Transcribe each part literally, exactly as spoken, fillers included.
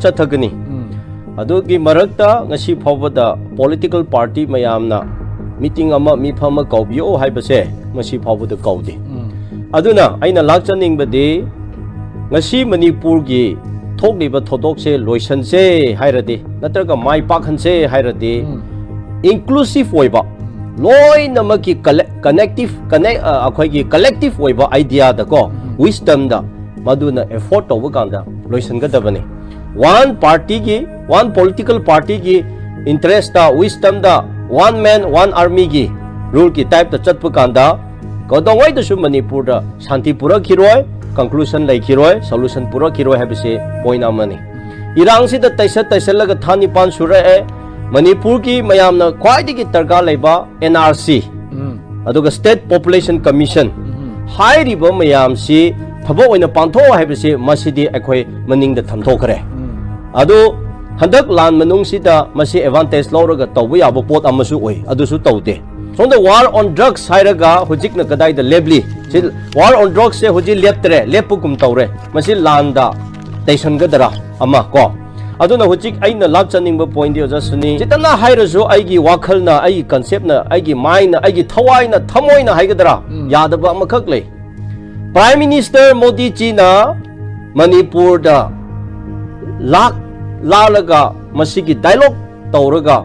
ꯆꯠꯊꯒꯅꯤ꯫ ꯑꯗꯨꯒꯤ ꯃꯔꯛꯇ ꯉꯁꯤ ꯐꯥꯎꯕꯗ political party ꯃꯌꯥꯝꯅ meeting ꯑꯃ, ꯃꯤꯐꯝ ꯑꯃ ꯀꯧꯕꯤꯌꯣ ꯍꯥꯏꯕꯁꯦ ꯉꯁꯤ ꯐꯥꯎꯕꯗ ꯀꯧꯗꯦ꯫ ꯑꯗꯨꯅ ꯑꯩꯅ ꯂꯥꯛꯆꯅꯤꯡꯕꯗꯤ, ꯉꯁꯤ ꯃꯅꯤꯄꯨꯔꯒꯤ ꯊꯣꯛꯂꯤꯕ ꯊꯧꯗꯣꯛꯁꯦ ꯂꯣꯏꯁꯟꯁꯦ ꯍꯥꯏꯔꯗꯤ, ꯅꯠꯇ꯭ꯔꯒ ꯃꯥꯏ ꯄꯥꯛꯍꯟꯁꯦ ꯍꯥꯏꯔꯗꯤ, inclusive ꯑꯣꯏꯕ, ꯂꯣꯏꯅꯃꯛꯀꯤ ꯀꯂꯦ-, connective, connect, ꯑ, ꯑꯩꯈꯣꯏꯒꯤ collective ꯑꯣꯏꯕ idea ꯗꯀꯣ, wisdom ꯗ ꯃꯗꯨꯅ effort ꯇꯧꯕ ꯀꯥꯟꯗ ꯂꯣꯏꯁꯤꯟꯒꯗꯕꯅꯤ꯫ One party ꯒꯤ, one political party ꯒꯤ interest ꯇ, wisdom ꯗ, one man, one army ꯒꯤ rule ꯒꯤ type ꯇ ꯆꯠꯄ ꯀꯥꯟꯗ, ꯀꯩꯗꯧꯉꯩꯗꯁꯨ ꯃꯅꯤꯄꯨꯔꯗ ꯁꯥꯟꯇꯤ ꯄꯨꯔꯛꯈꯤꯔꯣꯏ, conclusion ꯂꯩꯈꯤꯔꯣꯏ, solution ꯄꯨꯔꯛꯈꯤꯔꯣꯏ ꯍꯥꯏꯕꯁꯤ point ꯑꯃꯅꯤ꯫ ꯏꯔꯥꯡꯁꯤꯗ ꯇꯩꯁꯠ ꯇꯩꯁꯜꯂꯒ ꯊꯥ ꯅꯤꯄꯥꯟ ꯁꯨꯔꯛꯑꯦ꯫ ꯃꯅꯤꯄꯨꯔꯒꯤ ꯃꯌꯥꯝꯅ ꯈ꯭ꯋꯥꯏꯗꯒꯤ ꯗꯔꯀꯥꯔ ꯂꯩꯕ N R C, ꯑꯗꯨꯒ State Population Commission ꯍꯥꯏꯔꯤꯕ ꯃꯌꯥꯝꯁꯤ ꯊꯕꯛ ꯑꯣꯏꯅ ꯄꯥꯡꯊꯣꯛꯑꯣ ꯍꯥꯏꯕꯁꯤ ꯃꯁꯤꯗꯤ ꯑꯩꯈꯣꯏ ꯃꯅꯤꯡꯗ ꯊꯝꯊꯣꯛꯈ꯭ꯔꯦ꯫ ꯑꯗꯨ ꯍꯟꯗꯛ ꯂꯥꯟ ꯃꯅꯨꯡꯁꯤꯗ ꯃꯁꯤ advantage ꯂꯧꯔꯒ ꯇꯧꯕ ꯌꯥꯕ ꯄꯣꯠ ꯑꯃꯁꯨ ꯑꯣꯏ, ꯑꯗꯨꯁꯨ ꯇꯧꯗꯦ꯫ ꯁꯣꯝꯗ war on drugs ꯍꯥꯏꯔꯒ ꯍꯧꯖꯤꯛꯅ ꯀꯗꯥꯏꯗ ꯂꯦꯞꯂꯤ? ꯁꯤ war on drugs ꯁꯦ ꯍꯧꯖꯤꯛ ꯂꯦꯞꯇ꯭ꯔꯦ, ꯂꯦꯞꯄꯒꯨꯝ ꯇꯧꯔꯦ꯫ ꯃꯁꯤ ꯂꯥꯟꯗ ꯇꯩꯁꯟꯒꯗ꯭ꯔꯥ ꯑꯃ ꯀꯣ? ꯑꯗꯨꯅ ꯍꯧꯖꯤꯛ ꯑꯩꯅ ꯂꯥꯛꯆꯅꯤꯡꯕ point ꯗꯤ ꯑꯣꯖꯥ ꯁꯨꯅꯤ, ꯈꯤꯇꯅ ꯍꯥꯏꯔꯁꯨ ꯑꯩꯒꯤ ꯋꯥꯈꯜꯅ, ꯑꯩꯒꯤ concept ꯅ, ꯑꯩꯒꯤ mind ꯅ, ꯑꯩꯒꯤ ꯊꯋꯥꯏꯅ, ꯊꯃꯣꯏꯅ ꯍꯥꯏꯒꯗ꯭ꯔꯥ, ꯌꯥꯗꯕ ꯑꯃꯈꯛ ꯂꯩ꯫ Prime Minister ꯃꯣꯗꯤꯖꯤꯅ ꯃꯅꯤꯄꯨꯔꯗ ꯂꯥꯛ ꯂꯥꯛꯂꯒ ꯃꯁꯤꯒꯤ dialogue ꯇꯧꯔꯒ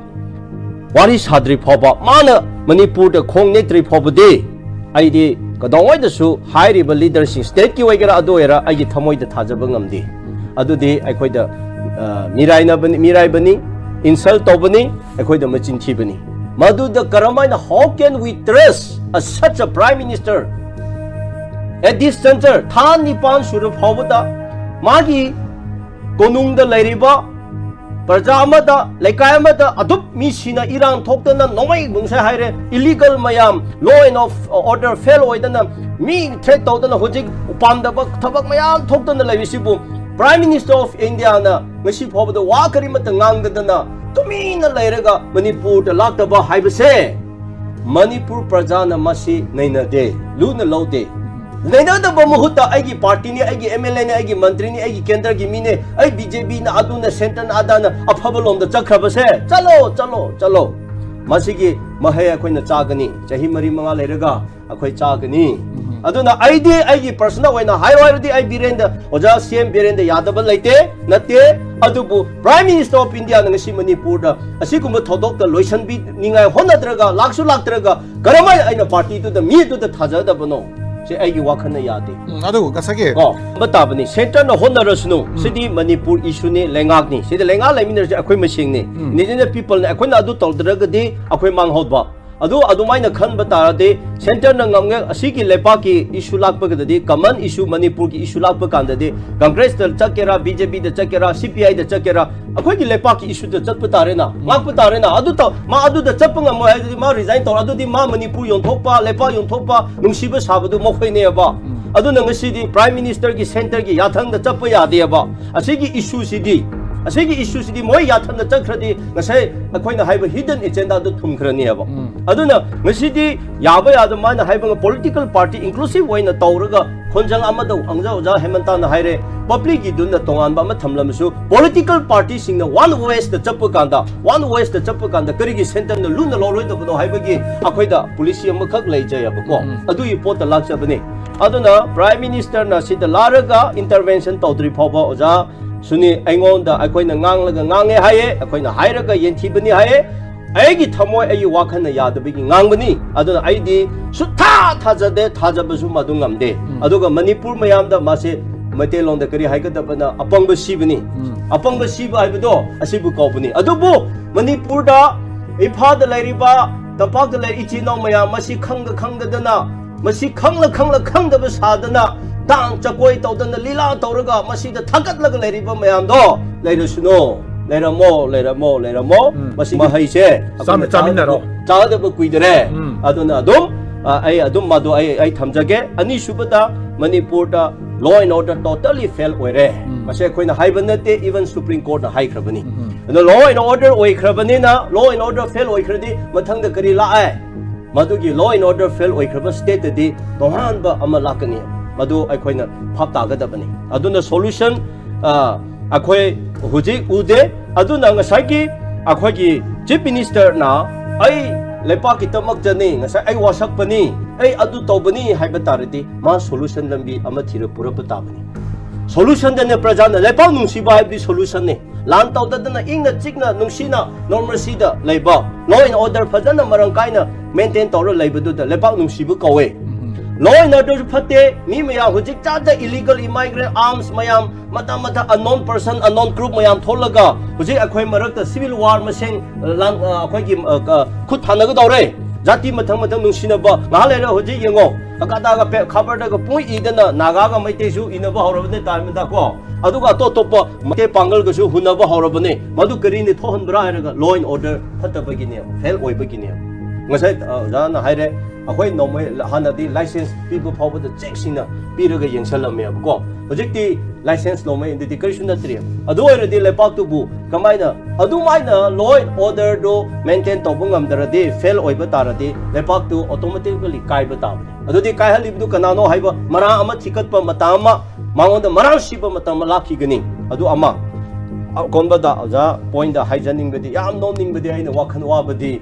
ꯋꯥꯔꯤ ꯁꯥꯗ꯭ꯔꯤ ꯐꯥꯎꯕ, ꯃꯥꯅ ꯃꯅꯤꯄꯨꯔꯗ ꯈꯣꯡ ꯅꯦꯠꯇ꯭ꯔꯤ ꯐꯥꯎꯕꯗꯤ, ꯑꯩꯗꯤ ꯀꯩꯗꯧꯉꯩꯗꯁꯨ ꯍꯥꯏꯔꯤꯕ leader ꯁꯤꯡ, state ꯀꯤ ꯑꯣꯏꯒꯦꯔꯥ ꯑꯗꯨ ꯑꯣꯏꯒꯦꯔꯥ, ꯑꯩꯒꯤ ꯊꯃꯣꯏꯗ ꯊꯥꯖꯕ ꯉꯝꯗꯦ꯫ ꯑꯗꯨꯗꯤ ꯑꯩꯈꯣꯏꯗ, ꯑ, ꯃꯤꯔꯥꯏꯅꯕꯅꯤ, ꯃꯤꯔꯥꯏꯕꯅꯤ, insult ꯇꯧꯕꯅꯤ, ꯑꯩꯈꯣꯏꯗ ꯃꯆꯤꯟ ꯊꯤꯕꯅꯤ꯫ ꯃꯗꯨꯗ ꯀꯔꯝꯍꯥꯏꯅ, how can we trust a such a Prime Minister at this juncture? ꯊꯥ ꯅꯤꯄꯥꯟ ꯁꯨꯔ ꯐꯥꯎꯕꯗ ꯃꯥꯒꯤ ꯀꯣꯅꯨꯡꯗ ꯂꯩꯔꯤꯕ ꯄ꯭ꯔꯖꯥ ꯑꯃꯗ, ꯂꯩꯀꯥꯏ ꯑꯃꯗ ꯑꯗꯨꯛ ꯃꯤ ꯁꯤꯅ, ꯏꯔꯥꯡ ꯊꯣꯛꯇꯅ, ꯅꯣꯡꯃꯩ ꯅꯨꯡꯁꯩ ꯍꯥꯏꯔꯦ, illegal ꯃꯌꯥꯝ, law and of order fail ꯑꯣꯏꯗꯅ, ꯃꯤ threat ꯇꯧꯗꯅ, ꯍꯧꯖꯤꯛ ꯄꯥꯝꯗꯕ ꯊꯕꯛ ꯃꯌꯥꯝ ꯊꯣꯛꯇꯅ ꯂꯩꯔꯤꯁꯤꯕꯨ, Prime Minister of India ꯅ ꯉꯁꯤ ꯐꯥꯎꯕꯗ ꯋꯥ ꯀꯔꯤꯃꯠꯇ ꯉꯥꯡꯗꯗꯅ ꯇꯨꯃꯤꯟꯅ ꯂꯩꯔꯒ ꯃꯅꯤꯄꯨꯔꯗ ꯂꯥꯛꯇꯕ ꯍꯥꯏꯕꯁꯦ, ꯃꯅꯤꯄꯨꯔ ꯄ꯭ꯔꯖꯥꯅ ꯃꯁꯤ ꯅꯩꯅꯗꯦ, ꯂꯨꯅ ꯂꯧꯗꯦ꯫ ꯂꯩꯅꯗꯕ ꯃꯍꯨꯠꯇ ꯑꯩꯒꯤ ꯄꯥꯔꯇꯤꯅꯤ, ꯑꯩꯒꯤ ꯑꯦꯝ ꯑꯦꯜ ꯑꯦꯅꯤ, ꯑꯩꯒꯤ ꯃꯟꯇ꯭ꯔꯤꯅꯤ, ꯑꯩꯒꯤ ꯀꯦꯟꯗ꯭ꯔꯒꯤ ꯃꯤꯅꯦ, ꯑꯩ ꯕꯤ ꯖꯦ ꯄꯤꯅ ꯑꯗꯨꯅ, ꯁꯦꯟꯇꯔꯅ ꯑꯗꯥꯅ ꯑꯐꯕ ꯂꯣꯝꯗ ꯆꯠꯈ꯭ꯔꯕꯁꯦ, ꯆꯠꯂꯣ, ꯆꯠꯂꯣ, ꯆꯠꯂꯣ꯫ ꯃꯁꯤꯒꯤ ꯃꯍꯩ ꯑꯩꯈꯣꯏꯅ ꯆꯥꯒꯅꯤ꯫ ꯆꯍꯤ ꯃꯔꯤ ꯃꯉꯥ ꯂꯩꯔꯒ ꯑꯩꯈꯣꯏ ꯆꯥꯒꯅꯤ꯫ ꯑꯗꯨꯅ ꯑꯩꯗꯤ ꯑꯩꯒꯤ ꯄꯔꯁꯅꯦꯜ ꯑꯣꯏꯅ ꯍꯥꯏꯔꯣ ꯍꯥꯏꯔꯗꯤ, ꯑꯩ ꯕꯤꯔꯦꯟꯗ, ꯑꯣꯖꯥ ꯁꯤ ꯑꯦꯝ ꯕꯤꯔꯦꯟꯗ ꯌꯥꯗꯕ ꯂꯩꯇꯦ, ꯅꯠꯇꯦ꯫ ꯑꯗꯨꯕꯨ ꯄ꯭ꯔꯥꯏꯝ ꯃꯤꯅꯤꯁꯇꯔ ꯑꯣꯐ ꯏꯟꯗꯤꯌꯥꯅ ꯉꯁꯤ ꯃꯅꯤꯄꯨꯔꯗ ꯑꯁꯤꯒꯨꯝꯕ ꯊꯧꯗꯣꯛꯇ ꯂꯣꯏꯁꯤꯟꯕꯤꯅꯤꯡꯉꯥꯏ ꯍꯣꯠꯅꯗ꯭ꯔꯒ, ꯂꯥꯛꯁꯨ ꯂꯥꯛꯇ꯭ꯔꯒ, ꯀꯔꯝꯍꯥꯏꯅ ꯑꯩꯅ ꯄꯥꯔꯇꯤꯗꯨꯗ, ꯃꯤꯗꯨꯗ ꯊꯥꯖꯗꯕꯅꯣ? ꯁꯤ ꯑꯩꯒꯤ ꯋꯥꯈꯜꯅ ꯌꯥꯗꯦ꯫ ꯎꯝ, ꯑꯗꯨ ꯉꯁꯥꯏꯒꯤ ꯀꯣ, ꯇꯥꯕꯅꯤ, ꯁꯦꯟꯇꯔꯅ ꯍꯣꯠꯅꯔꯁꯅꯨ꯫ ꯁꯤꯗꯤ ꯃꯅꯤꯄꯨꯔ ꯏꯁꯨꯅꯤ, ꯂꯩꯉꯥꯛꯅꯤ꯫ ꯁꯤꯗ ꯂꯩꯉꯥꯛ ꯂꯩꯃꯤꯟꯅꯔꯁꯦ, ꯑꯩꯈꯣꯏ ꯃꯁꯦꯡꯅꯤ꯫ Indigenous people ꯅ ꯑꯩꯈꯣꯏꯅ ꯑꯗꯨ ꯇꯧꯗ꯭ꯔꯒꯗꯤ ꯑꯩꯈꯣꯏ ꯃꯥꯡꯍꯧꯕ꯫ ꯑꯗꯨ ꯑꯗꯨꯃꯥꯏꯅ ꯈꯟꯕ ꯇꯥꯔꯗꯤ, ꯁꯦꯟꯇꯔꯅ ꯉꯝꯒꯦ꯫ ꯑꯁꯤꯒꯤ ꯂꯩꯄꯥꯛꯀꯤ ꯏꯁꯨ ꯂꯥꯛꯄꯒꯗꯤ, ꯀꯃꯟ ꯏꯁꯨ, ꯃꯅꯤꯄꯨꯔꯒꯤ ꯏꯁꯨ ꯂꯥꯛꯄ ꯀꯥꯟꯗꯗꯤ, ꯀꯪꯒ꯭ꯔꯦꯁꯇ ꯆꯠꯀꯦꯔꯥ, ꯕꯤ ꯖꯦ ꯄꯤꯗ ꯆꯠꯀꯦꯔꯥ, ꯁꯤ ꯄꯤ ꯑꯥꯏꯗ ꯆꯠꯀꯦꯔꯥ, ꯑꯩꯈꯣꯏꯒꯤ ꯂꯩꯄꯥꯛꯀꯤ ꯏꯁꯨꯗ ꯆꯠꯄ ꯇꯥꯔꯦꯅ, ꯉꯥꯛꯄ ꯇꯥꯔꯦꯅ꯫ ꯑꯗꯨ ꯇꯧ-, ꯃꯥ ꯑꯗꯨꯗ ꯆꯠꯄ ꯉꯝꯃꯣꯏ ꯍꯥꯏꯔꯗꯤ, ꯃꯥ ꯔꯤꯖꯥꯏꯟ ꯇꯧꯔ, ꯑꯗꯨꯗꯤ ꯃꯥ ꯃꯅꯤꯄꯨꯔ ꯌꯣꯟꯊꯣꯛꯄ, ꯂꯩꯄꯥꯛ ꯌꯣꯟꯊꯣꯛꯄ, ꯅꯨꯡꯁꯤꯕ ꯁꯥꯕꯗꯨ ꯃꯈꯣꯏꯅꯦꯕ꯫ ꯑꯗꯨꯅ ꯉꯁꯤꯗꯤ ꯄ꯭ꯔꯥꯏꯝ ꯃꯤꯅꯤꯁꯇꯔꯒꯤ, ꯁꯦꯟꯇꯔꯒꯤ ꯌꯥꯊꯪꯗ ꯆꯠꯄ ꯌꯥꯗꯦꯕ꯫ ꯑꯁꯤꯒꯤ ꯏꯁꯨꯁꯤꯗꯤ, ꯑꯁꯤꯒꯤ ꯏꯁꯨꯁꯤꯗꯤ ꯃꯣꯏ ꯌꯥꯊꯪꯗ ꯆꯠꯈ꯭ꯔꯗꯤ, ꯉꯁꯥꯏ ꯑꯩꯈꯣꯏꯅ ꯍꯥꯏꯕ ꯍꯤꯗꯟ ꯑꯦꯖꯦꯟꯗꯥꯗꯨ ꯊꯨꯝꯈ꯭ꯔꯅꯦꯕ꯫ ꯑꯗꯨꯅ ꯉꯁꯤꯗꯤ ꯌꯥꯕ ꯌꯥꯗꯕ, ꯃꯥꯅ ꯍꯥꯏꯕ ꯄꯣꯂꯤꯇꯤꯀꯦꯜ ꯄꯥꯔꯇꯤ ꯏꯟꯀ꯭ꯂꯨꯁꯤꯚ ꯑꯣꯏꯅ ꯇꯧꯔꯒ, ꯈꯣꯟꯖꯦꯜ ꯑꯃꯗ ꯑꯪꯖ ꯑꯣꯖꯥ ꯍꯦꯃꯟꯇꯥꯅ ꯍꯥꯏꯔꯦ, ꯄꯕ꯭ꯂꯤꯛꯀꯤꯗꯨꯅ ꯇꯣꯉꯥꯟꯕ ꯑꯃ ꯊꯝꯂꯝꯃꯁꯨ, ꯄꯣꯂꯤꯇꯤꯀꯦꯜ ꯄꯥꯔꯇꯤꯁꯤꯡꯅ ꯋꯥꯟ ꯋꯦꯁꯇ ꯆꯠꯄ ꯀꯥꯟꯗ, ꯋꯥꯟ ꯋꯦꯁꯇ ꯆꯠꯄ ꯀꯥꯟꯗ ꯀꯔꯤꯒꯤ ꯁꯦꯟꯇꯔꯅ ꯂꯨꯅ ꯂꯧꯔꯣꯏꯗꯕꯅꯣ ꯍꯥꯏꯕꯒꯤ ꯑꯩꯈꯣꯏꯗ ꯄꯣꯂꯤꯁꯤ ꯑꯃꯈꯛ ꯂꯩꯖꯩꯑꯕꯀꯣ꯫ ꯑꯗꯨꯒꯤ ꯄꯣꯠꯇ ꯂꯥꯛꯆꯕꯅꯤ꯫ ꯑꯗꯨꯅ ꯄ꯭ꯔꯥꯏꯝ ꯃꯤꯅꯤꯁꯇꯔꯅ ꯁꯤꯗ ꯂꯥꯛꯂꯒ ꯏꯟꯇꯔꯚꯦꯟꯁꯟ ꯇꯧꯗ꯭ꯔꯤ ꯐꯥꯎꯕ, ꯑꯣꯖꯥ ꯁꯨꯅꯤ, ꯑꯩꯉꯣꯟꯗ ꯑꯩꯈꯣꯏꯅ ꯉꯥꯡꯂꯒ ꯉꯥꯡꯉꯦ ꯍꯥꯏꯌꯦ, ꯑꯩꯈꯣꯏꯅ ꯍꯥꯏꯔꯒ ꯌꯦꯟꯊꯤꯕꯅꯤ ꯍꯥꯏꯌꯦ꯫ ꯑꯩꯒꯤ ꯊꯃꯣꯏ, ꯑꯩꯒꯤ ꯋꯥꯈꯜꯅ ꯌꯥꯗꯕꯒꯤ ꯉꯥꯡꯕꯅꯤ꯫ ꯑꯗꯨꯅ ꯑꯩꯗꯤ ꯁꯨꯊꯥ ꯊꯥꯖꯗꯦ, ꯊꯥꯖꯕꯁꯨ ꯃꯗꯨ ꯉꯝꯗꯦ꯫ ꯑꯗꯨꯒ ꯃꯅꯤꯄꯨꯔ ꯃꯌꯥꯝꯗ ꯃꯥꯁꯦ, ꯃꯩꯇꯩꯂꯣꯟꯗ ꯀꯔꯤ ꯍꯥꯏꯒꯗꯕꯅ, ꯑꯄꯪꯕ ꯁꯤꯕꯅꯤ꯫ ꯑꯄꯪꯕ ꯁꯤꯕ ꯍꯥꯏꯕꯗꯣ ꯑꯁꯤꯕꯨ ꯀꯧꯕꯅꯤ꯫ ꯑꯗꯨꯕꯨ ꯃꯅꯤꯄꯨꯔꯗ, ꯏꯝꯐꯥꯜꯗ ꯂꯩꯔꯤꯕ, ꯇꯝꯄꯥꯛꯇ ꯂꯩꯔꯤꯕ ꯏꯆꯤꯟ ꯏꯅꯥꯎ ꯃꯌꯥꯝ, ꯃꯁꯤ ꯈꯪꯗ ꯈꯪꯗꯗꯅ, ꯃꯁꯤ ꯈꯪꯂ ꯈꯪꯂ ꯈꯪꯗꯕ ꯁꯥꯗꯅ, ꯗꯥꯟꯁ ꯖꯒꯣꯏ ꯇꯧꯗꯅ, ꯂꯤꯂꯥ ꯇꯧꯔꯒ ꯃꯁꯤꯗ ꯊꯥꯒꯠꯂꯒ ꯂꯩꯔꯤꯕ ꯃꯌꯥꯝꯗꯣ, ꯂꯩꯔꯁꯅꯨ, ꯂꯩꯔꯝꯃꯣ, ꯂꯩꯔꯝꯃꯣ, ꯂꯩꯔꯝꯃꯣ꯫ ꯃꯁꯤ ꯃꯍꯩꯁꯦ ꯑꯩꯈꯣꯏꯅ ꯆꯥꯃꯤꯟꯅꯔꯣ꯫ ꯆꯥꯒꯗꯕ ꯀꯨꯏꯗꯔꯦ꯫ ꯑꯗꯨꯅ ꯑꯗꯨꯝ, ꯑ, ꯑꯩ ꯑꯗꯨꯝ ꯃꯗꯨ ꯑꯩ, ꯑꯩ ꯊꯝꯖꯒꯦ꯫ ꯑꯅꯤꯁꯨꯕꯗ, ꯃꯅꯤꯄꯨꯔꯗ law and order totally fail ꯑꯣꯏꯔꯦ꯫ ꯃꯁꯤ ꯑꯩꯈꯣꯏꯅ ꯍꯥꯏꯕ ꯅꯠꯇꯦ, even Supreme Court ꯅ ꯍꯥꯏꯈ꯭ꯔꯕꯅꯤ꯫ ꯑꯗꯣ law and order ꯑꯣꯏꯈ꯭ꯔꯕꯅꯤꯅ, law and order fail ꯑꯣꯏꯈ꯭ꯔꯗꯤ ꯃꯊꯪꯗ ꯀꯔꯤ ꯂꯥꯛꯑꯦ? ꯃꯗꯨꯒꯤ law and order fail ꯑꯣꯏꯈ꯭ꯔꯕ stateꯇꯗꯤ ꯇꯣꯉꯥꯟꯕ ꯑꯃ ꯂꯥꯛꯀꯅꯤ꯫ ꯃꯗꯨ ꯑꯩꯈꯣꯏꯅ ꯚꯥꯞ ꯇꯥꯒꯗꯕꯅꯤ꯫ ꯑꯗꯨꯅ solution, ꯑ, ꯑꯩꯈꯣꯏ ꯍꯧꯖꯤꯛ ꯎꯗꯦ꯫ ꯑꯗꯨꯅ ꯉꯁꯥꯏꯒꯤ ꯑꯩꯈꯣꯏꯒꯤ Chief Ministerꯅ "ꯑꯩ ꯂꯩꯄꯥꯛꯀꯤꯗꯃꯛꯇꯅꯤ, ꯉꯁꯥꯏ ꯑꯩ ꯋꯥꯁꯛꯄꯅꯤ, ꯑꯩ ꯑꯗꯨ ꯇꯧꯕꯅꯤ" ꯍꯥꯏꯕ ꯇꯥꯔꯗꯤ, ꯃꯥ solution ꯂꯝꯕꯤ ꯑꯃ ꯊꯤꯔ ꯄꯨꯔꯛꯄ ꯇꯥꯕꯅꯤ꯫ Solutionꯗꯅꯦ ꯄ꯭ꯔꯖꯥꯅ, ꯂꯩꯄꯥꯛ ꯅꯨꯡꯁꯤꯕ ꯍꯥꯏꯕꯗꯤ solutionꯅꯦ꯫ ꯂꯥꯟ ꯇꯧꯗꯗꯅ ꯏꯪꯅ ꯆꯤꯛꯅ ꯅꯨꯡꯁꯤꯅ normalcyꯗ ꯂꯩꯕ, law and order ꯐꯖꯅ ꯃꯔꯥꯡ ꯀꯥꯏꯅ maintain ꯇꯧꯔ ꯂꯩꯕꯗꯨꯗ ꯂꯩꯄꯥꯛ ꯅꯨꯡꯁꯤꯕ ꯀꯧꯋꯦ꯫ Law and order ꯐꯠꯇꯦ, ꯃꯤ ꯃꯌꯥꯝ ꯍꯧꯖꯤꯛ ꯆꯥꯗ illegal immigrant, arms ꯃꯌꯥꯝ, ꯃꯊꯪ ꯃꯊꯪ unknown person, unknown group ꯃꯌꯥꯝ ꯊꯣꯛꯂꯒ ꯍꯧꯖꯤꯛ ꯑꯩꯈꯣꯏ ꯃꯔꯛꯇ civil war ꯃꯁꯦꯟ, ꯑ, ꯂꯥꯟ, ꯑ, ꯑꯩꯈꯣꯏꯒꯤ, ꯑ, ꯑ, ꯈꯨꯠ ꯊꯥꯅꯒꯗꯧꯔꯦ꯫ ꯖꯥꯇꯤ ꯃꯊꯪ ꯃꯊꯪ ꯅꯨꯡꯁꯤꯅꯕ꯫ ꯉꯥꯏꯍꯥꯛ ꯂꯩꯔ ꯍꯧꯖꯤꯛ ꯌꯦꯡꯉꯣ, ꯀꯀꯥꯗꯥꯒ ꯄꯦ-, ꯈꯕꯔꯗꯒ ꯄꯨꯡꯏ ꯏꯗꯅ ꯅꯥꯒꯥꯒ ꯃꯩꯇꯩꯁꯨ ꯏꯅꯕ ꯍꯧꯔꯕꯅꯦ ꯇꯥꯏꯝꯗ ꯀꯣ꯫ ꯑꯗꯨꯒ ꯑꯇꯣꯞ ꯑꯇꯣꯞꯄ ꯃꯩꯇꯩ ꯄꯥꯡꯒꯜꯒꯁꯨ ꯍꯨꯟꯅꯕ ꯍꯧꯔꯕꯅꯦ꯫ ꯃꯗꯨ ꯀꯔꯤꯅꯤ ꯊꯣꯛꯍꯟꯕ꯭ꯔꯥ ꯍꯥꯏꯔꯒ law and order ꯐꯠꯇꯕꯒꯤꯅꯦ, fail ꯑꯣꯏꯕꯒꯤꯅꯦ꯫ ꯉꯁꯥꯏ, ꯑ, ꯑꯣꯖꯥꯅ ꯍꯥꯏꯔꯦ, ꯑꯩꯈꯣꯏ ꯅꯣꯡꯃꯩ ꯍꯥꯟꯅꯗꯤ license ꯄꯤꯕ ꯐꯥꯎꯕꯗ check ꯁꯤꯡꯅ ꯄꯤꯔꯒ ꯌꯦꯡꯁꯜꯂꯝꯃꯦꯕꯀꯣ꯫ ꯍꯧꯖꯤꯛꯇꯤ license ꯅꯣꯡꯃꯩ ꯑꯗꯨꯗꯤ ꯀꯔꯤꯁꯨ ꯅꯠꯇ꯭ꯔꯦ꯫ ꯑꯗꯨ ꯑꯣꯏꯔꯗꯤ ꯂꯩꯄꯥꯛꯇꯨꯕꯨ ꯀꯃꯥꯏꯅ, ꯑꯗꯨꯃꯥꯏꯅ law and orderꯗꯨ maintain ꯇꯧꯕ ꯉꯝꯗ꯭ꯔꯗꯤ, fail ꯑꯣꯏꯕ ꯇꯥꯔꯗꯤ, ꯂꯩꯄꯥꯛꯇꯨ automatically ꯀꯥꯏꯕ ꯇꯥꯕꯅꯤ꯫ ꯑꯗꯨꯗꯤ ꯀꯥꯏꯍꯜꯂꯤꯕꯗꯨ ꯀꯅꯥꯅꯣ ꯍꯥꯏꯕ ꯃꯔꯥ ꯑꯃ ꯊꯤꯀꯠꯄ ꯃꯇꯝ ꯑꯃ, ꯃꯉꯣꯟꯗ ꯃꯔꯥ ꯁꯤꯕ ꯃꯇꯝ ꯑꯃ ꯂꯥꯛꯈꯤꯒꯅꯤ꯫ ꯑꯗꯨ ꯑꯃ꯫ ꯑꯀꯣꯟꯕꯗ ꯑꯣꯖꯥ pointꯗ ꯍꯥꯏꯖꯅꯤꯡꯕꯗꯤ, ꯌꯥꯝ ꯅꯣꯛꯅꯤꯡꯕꯗꯤ, ꯑꯩꯅ ꯋꯥꯈꯜ ꯋꯥꯕꯗꯤ,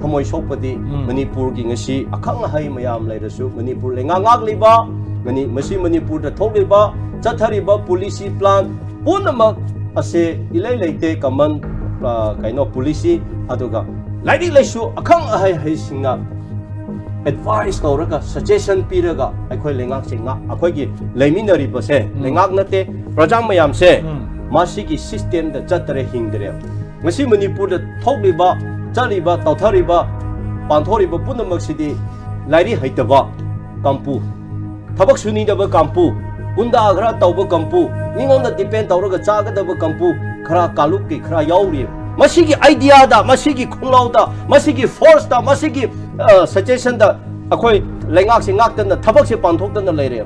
ꯊꯃꯣꯏ ꯁꯣꯛꯄꯗꯤ, ꯎꯝ꯫ ꯃꯅꯤꯄꯨꯔꯒꯤ ꯉꯁꯤ ꯑꯈꯪ ꯑꯍꯩ ꯃꯌꯥꯝ ꯂꯩꯔꯁꯨ, ꯃꯅꯤꯄꯨꯔ ꯂꯩꯉꯥꯛ ꯉꯥꯛꯂꯤꯕ, ꯃꯅꯤ-, ꯃꯁꯤ ꯃꯅꯤꯄꯨꯔꯗ ꯊꯣꯛꯂꯤꯕ, ꯆꯠꯊꯔꯤꯕ policy plan ꯄꯨꯝꯅꯃꯛ ꯑꯁꯦ ꯏꯂꯩ ꯂꯩꯇꯦ, common, ꯑ, ꯀꯩꯅꯣ, policy, ꯑꯗꯨꯒ ꯂꯥꯏꯔꯤꯛ ꯂꯥꯏꯁꯨ ꯑꯈꯪ ꯑꯍꯩ ꯍꯩꯁꯤꯡꯅ advice ꯇꯧꯔꯒ, suggestion ꯄꯤꯔꯒ, ꯑꯩꯈꯣꯏ ꯂꯩꯉꯥꯛꯁꯦ ꯉꯥꯛ-, ꯑꯩꯈꯣꯏꯒꯤ ꯂꯩꯃꯤꯟꯅꯔꯤꯕꯁꯦ, ꯎꯝ꯫ ꯂꯩꯉꯥꯛ ꯅꯠꯇꯦ, ꯄ꯭ꯔꯖꯥ ꯃꯌꯥꯝꯁꯦ ꯎꯝ꯫ ꯃꯁꯤꯒꯤ systemꯗ ꯆꯠꯇꯔꯦ, ꯍꯤꯡꯗꯔꯦ꯫ ꯉꯁꯤ ꯃꯅꯤꯄꯨꯔꯗ ꯊꯣꯛꯂꯤꯕ, ꯆꯠꯂꯤꯕ, ꯇꯧꯊꯔꯤꯕ, ꯄꯥꯡꯊꯣꯔꯤꯕ ꯄꯨꯝꯅꯃꯛꯁꯤꯗꯤ ꯂꯥꯏꯔꯤꯛ ꯍꯩꯇꯕ ꯀꯥꯡꯄꯨ, ꯊꯕꯛ ꯁꯨꯅꯤꯡꯗꯕ ꯀꯥꯡꯄꯨ, ꯒꯨꯟꯗꯥ ꯈꯔ ꯇꯧꯕ ꯀꯥꯡꯄꯨ, ꯃꯤꯉꯣꯟꯗ depend ꯇꯧꯔꯒ ꯆꯥꯒꯗꯕ ꯀꯥꯡꯄꯨ, ꯈꯔ ꯀꯥꯡꯂꯨꯞꯀꯤ ꯈꯔ ꯌꯥꯎꯔꯤ꯫ ꯃꯁꯤꯒꯤ ideaꯗ, ꯃꯁꯤꯒꯤ ꯈꯣꯡꯂꯥꯎꯗ, ꯃꯁꯤꯒꯤ forceꯇ, ꯃꯁꯤꯒꯤ, ꯑ, suggestionꯗ ꯑꯩꯈꯣꯏ ꯂꯩꯉꯥꯛꯁꯦ ꯉꯥꯛꯇꯅ ꯊꯕꯛꯁꯦ ꯄꯥꯡꯊꯣꯛꯇꯅ ꯂꯩꯔꯦ꯫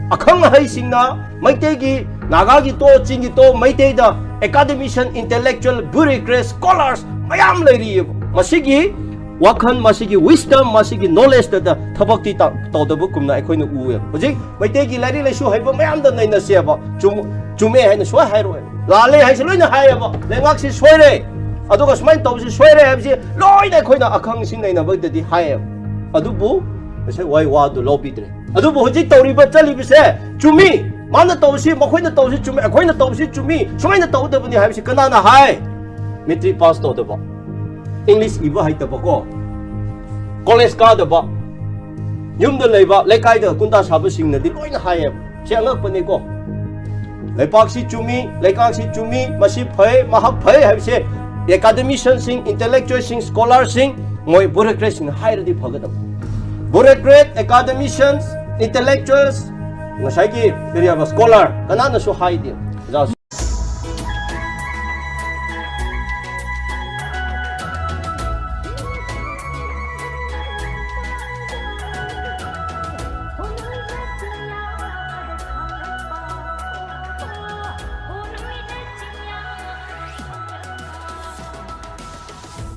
ꯑꯈꯪ ꯑꯍꯩꯁꯤꯡꯅ ꯃꯩꯇꯩꯒꯤ, ꯅꯥꯒꯥꯒꯤ ꯇꯣ, ꯆꯤꯡꯒꯤ ꯇꯣ, ꯃꯩꯇꯩꯗ academician, intellectual, bureaucrats, scholars ꯃꯌꯥꯝ ꯂꯩꯔꯤꯑꯕ꯫ ꯃꯁꯤꯒꯤ ꯋꯥꯈꯜ, ꯃꯁꯤꯒꯤ wisdom, ꯃꯁꯤꯒꯤ knowledgeꯇꯗ ꯊꯕꯛꯇꯤ ꯇ-, ꯇꯧꯗꯕꯒꯨꯝꯅ ꯑꯩꯈꯣꯏꯅ ꯎꯑꯦꯕ꯫ ꯍꯧꯖꯤꯛ ꯃꯩꯇꯩꯒꯤ ꯂꯥꯏꯔꯤꯛ ꯂꯥꯏꯁꯨ ꯍꯩꯕ ꯃꯌꯥꯝꯗ ꯅꯩꯅꯁꯦꯕ꯫ ꯆꯨꯝ-, ꯆꯨꯝꯃꯦ ꯍꯥꯏꯅ ꯁꯨꯡꯍꯥꯏ ꯍꯥꯏꯔꯣꯏ꯫ ꯂꯥꯜꯂꯦ ꯍꯥꯏꯁꯦ ꯂꯣꯏꯅ ꯍꯥꯏꯌꯦꯕ꯫ ꯂꯩꯉꯥꯛꯁꯤ ꯁꯣꯏꯔꯦ, ꯑꯗꯨꯒ ꯁꯨꯃꯥꯏꯅ ꯇꯧꯕꯁꯤ ꯁꯣꯏꯔꯦ ꯍꯥꯏꯕꯁꯤ ꯂꯣꯏꯅ ꯑꯩꯈꯣꯏꯅ ꯑꯈꯪꯁꯤ ꯅꯩꯅꯕꯗꯗꯤ ꯍꯥꯏꯌꯦꯕ꯫ ꯑꯗꯨꯕꯨ ꯉꯁꯥꯏ ꯋꯥ-, ꯋꯥꯗꯨ ꯂꯧꯕꯤꯗ꯭ꯔꯦ꯫ ꯑꯗꯨꯕꯨ ꯍꯧꯖꯤꯛ ꯇꯧꯔꯤꯕ ꯆꯠꯂꯤꯕꯁꯦ ꯆꯨꯝꯃꯤ꯫ ꯃꯥꯅ ꯇꯧꯕꯁꯤ, ꯃꯈꯣꯏꯅ ꯇꯧꯕꯁꯤ ꯆꯨꯝꯃꯤ, ꯑꯩꯈꯣꯏꯅ ꯇꯧꯕꯁꯤ ꯆꯨꯝꯃꯤ, ꯁꯨꯃꯥꯏꯅ ꯇꯧꯒꯗꯕꯅꯤ ꯍꯥꯏꯕꯁꯤ ꯀꯅꯥꯅ ꯍꯥꯏ? ꯃꯦꯇ꯭ꯔꯤꯛ ꯄꯥꯁ ꯇꯧꯗꯕ, ꯏꯪꯂꯤꯁ ꯏꯕ ꯍꯩꯇꯕꯀꯣ, ꯀꯣꯂꯦꯖ ꯀꯥꯗꯕ, ꯌꯨꯝꯗ ꯂꯩꯕ, ꯂꯩꯀꯥꯏꯗ ꯒꯨꯟꯗꯥ ꯁꯥꯕꯁꯤꯡꯅꯗꯤ ꯂꯣꯏꯅ ꯍꯥꯏꯌꯦꯕ꯫ ꯁꯤ ꯑꯉꯛꯄꯅꯤꯀꯣ꯫ ꯂꯩꯄꯥꯛꯁꯤ ꯆꯨꯝꯃꯤ, ꯂꯩꯀꯥꯛꯁꯤ ꯆꯨꯝꯃꯤ, ꯃꯁꯤ ꯐꯩ, ꯃꯍꯥꯛ ꯐꯩ ꯍꯥꯏꯕꯁꯦ academicianꯁꯤꯡ, intellectualꯁꯤꯡ, scholarꯁꯤꯡ, ꯃꯣꯏ bureaucratꯁꯤꯡꯅ ꯍꯥꯏꯔꯗꯤ ꯐꯒꯗꯕ꯫ Bureaucrat, academicians, intellectuals, ꯉꯁꯥꯏꯒꯤ ꯀꯔꯤ ꯍꯥꯏꯕ, scholar ꯀꯅꯥꯅꯁꯨ ꯍꯥꯏꯗꯦ꯫